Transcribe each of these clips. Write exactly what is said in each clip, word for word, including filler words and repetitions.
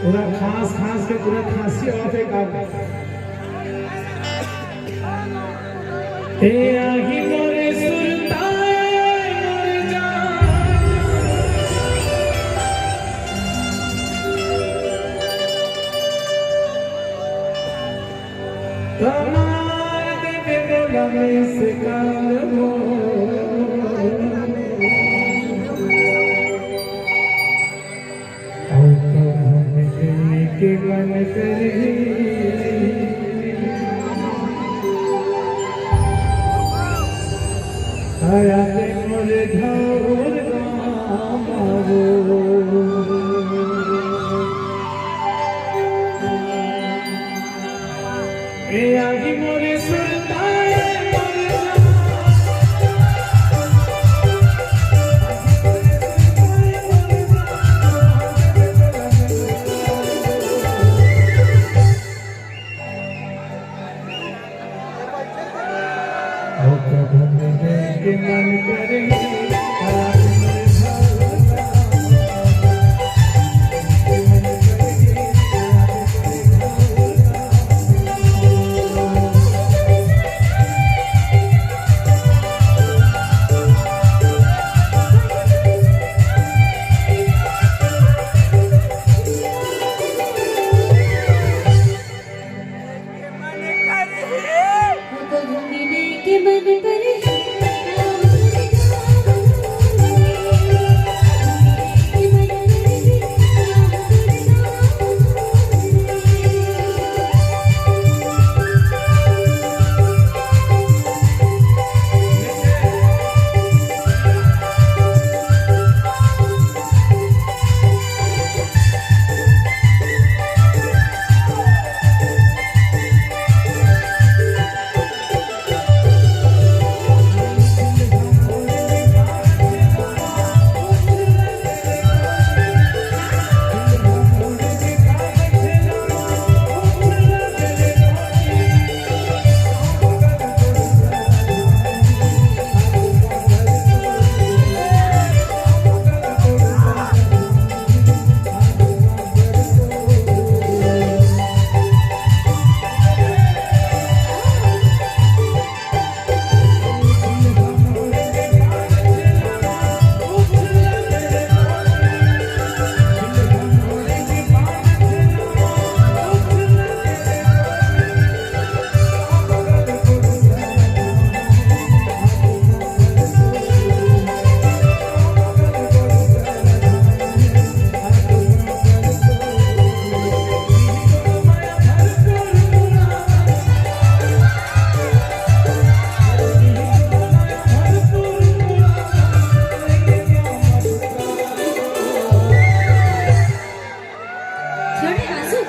पूरा खांस खांस के पूरा खांसी आवत हे का? ए आही मोरे सुरता, ए मोरे जान। तमार देबे बोला में से काल हो। अउ कहूँ में के मन करही, आया दे मोरे ढौर गाँव। ए आही मोरे सुरता, ए मोरे जान। ओ कभू मिले के मन करही, छोटे आंसू।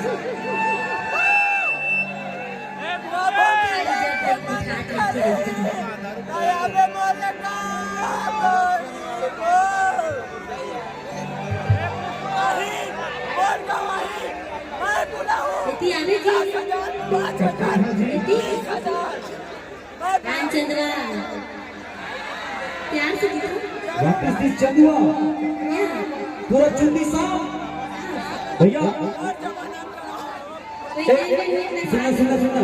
इति आने की। इति। रामचंद्रा, प्यार से दिखा। What is this Chandua? क्या? पूरा चुन्नी साफ। भैया, कोई ए, नहीं, कोई नहीं, सुनना, सुनना, सुनना।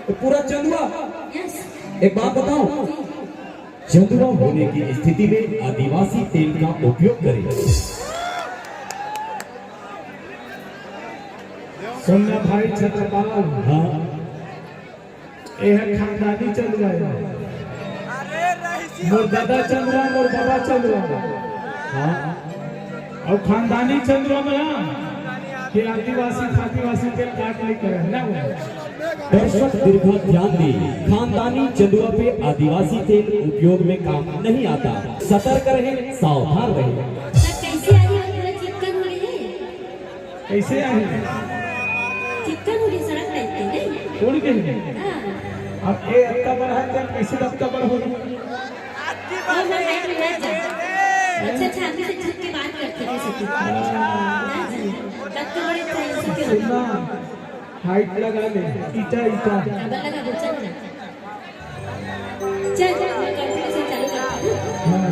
ये पूरा चंदुआ। Yes। एक बात बताऊं? जी। चंदुआ होने की स्थिति में आदिवासी तेल का उपयोग करें। सुनना भाई छत्रपाल। हाँ। ए ह खानदानी चंदुआ हे। मोर ददा चंदुआ, मोर बाबा चंदुआ। हाँ। अउ खानदानी चंदुआ में ना, कि आदिवासी फादिवासी के काट नहीं करे, ना वो। दर्शक दीर्घा ध्यान दें, खानदानी चंदुआ पे आदिवासी तेल उपयोग में काम नहीं आता। सतर्क रहें, सावधान रहें। सर, कैसे आ रही है? पूरा चिकन हो रही है। कैसे आही? चिकन उड़ी सड़क टाइप के नहीं? उड़ के ही? हाँ। अब ये अत्ता बड़ है, तब कैसे अत्ता बड़ होही? वो मैं हाइट में बैठ जा। अच्छा, अच्छा, आदमी से झुक के बात करते थे, जैसे कि। हाँ जी। तब तो बड़े थे, ऐसे क्यों? सुनना, हाइट लगा ले, ईटा, ईटा। डबल लगा दो, चल ना। चल, चल, मैं करती हूँ, चालू करती हूँ। हाँ।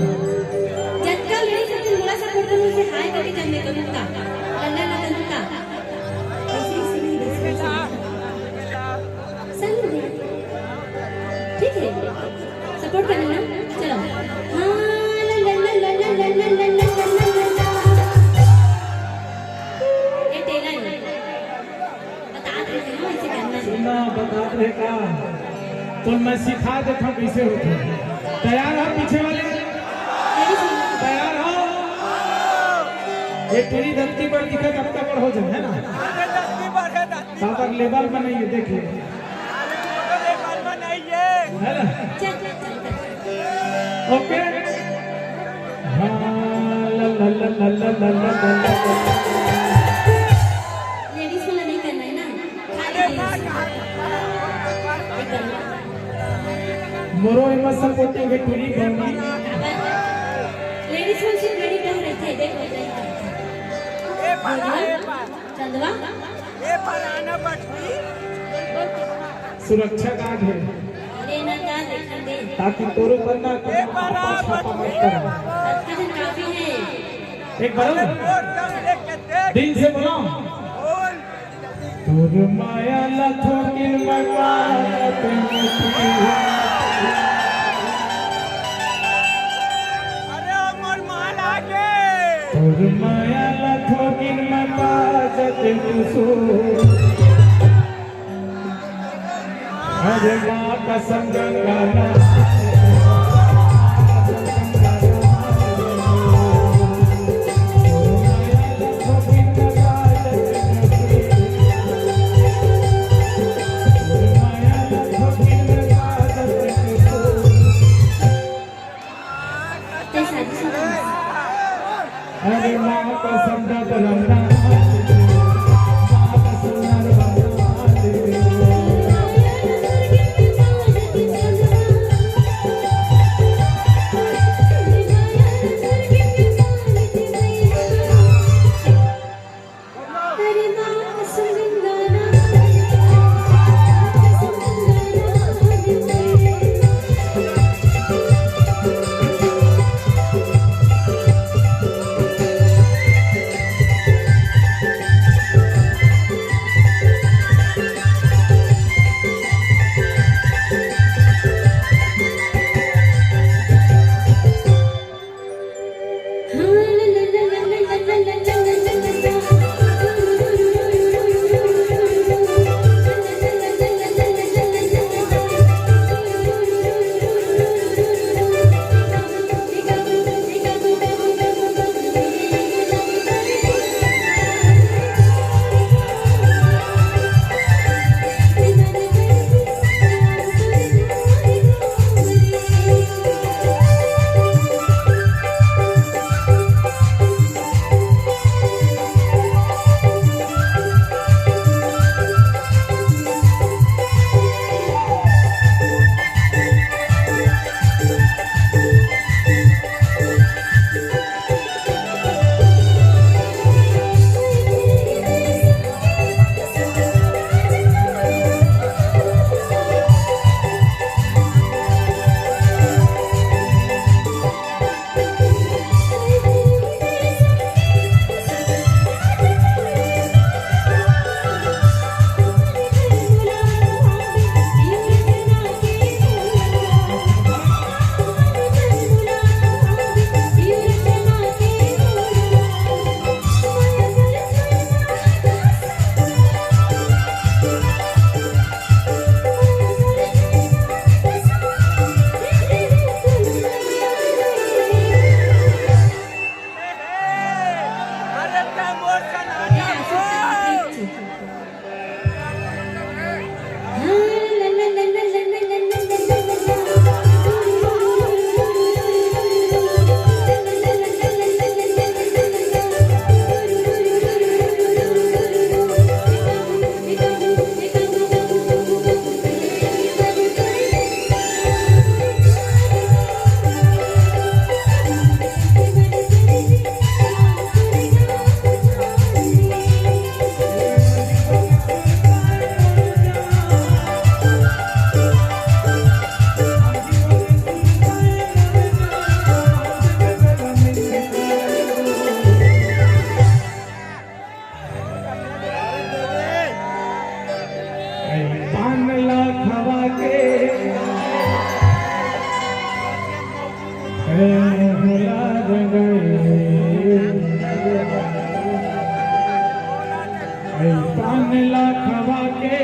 जतका लेडीज होथे, मोला सपोर्ट करो, उसे हाय करके जब मैं करूँ का, लल्ला लल्ला करूँ का। का? तो मैं सिखा देता हूँ कैसे होता है। तैयार हो पीछे वाले? तैयार हो? ये टूरी धरती पर दिखा तब तक हो जाए, है ना? तब तक लेवल बनाइए, देखिए। है ना? ओके। हाँ, ला, ला, ला। लेडीज वाला नहीं करना है ना, खाली जेंट्स। ये करना। मोरो एमा सपोर्टिंग है टूरी बहनी। लेडीज मन से बड़ी डर रहिथे, देखो, देखो। चंदवा। सुरक्षा गार्ड है। अरे ना, का देखन दे। ताकि तोर ऊपर ना ए बराबर छापा मत कर। अतका जन काफी है। एक बार और। दिल से बोलो। तोर माया ला थोकिन मैं पागल। अरे मोर माल आगे। तोर माया ला थोकिन मैं पागल। अरे माँ कसम गंगा ना। अरे माँ कसम गंगा ना। पान ला खवा के, ए, भोला रे गए। ए, पान ला खवा के,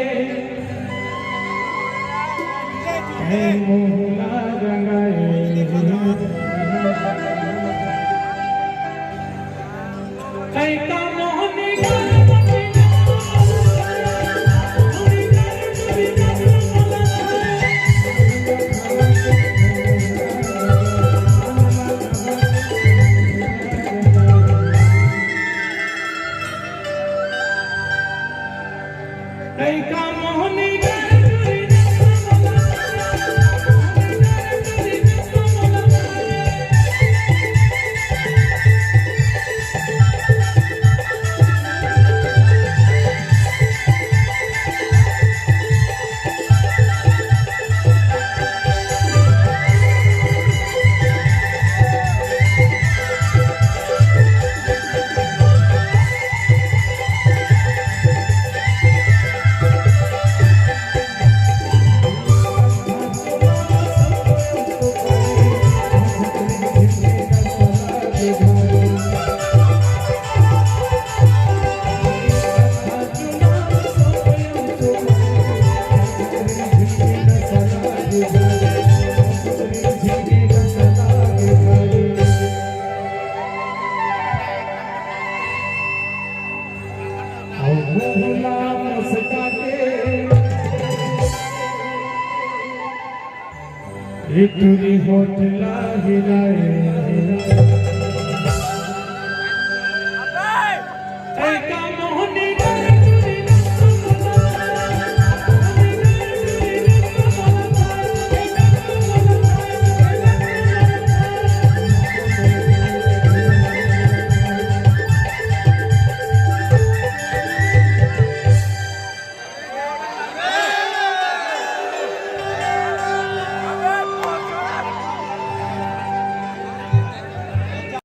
टूरी होठ ला हिलाए।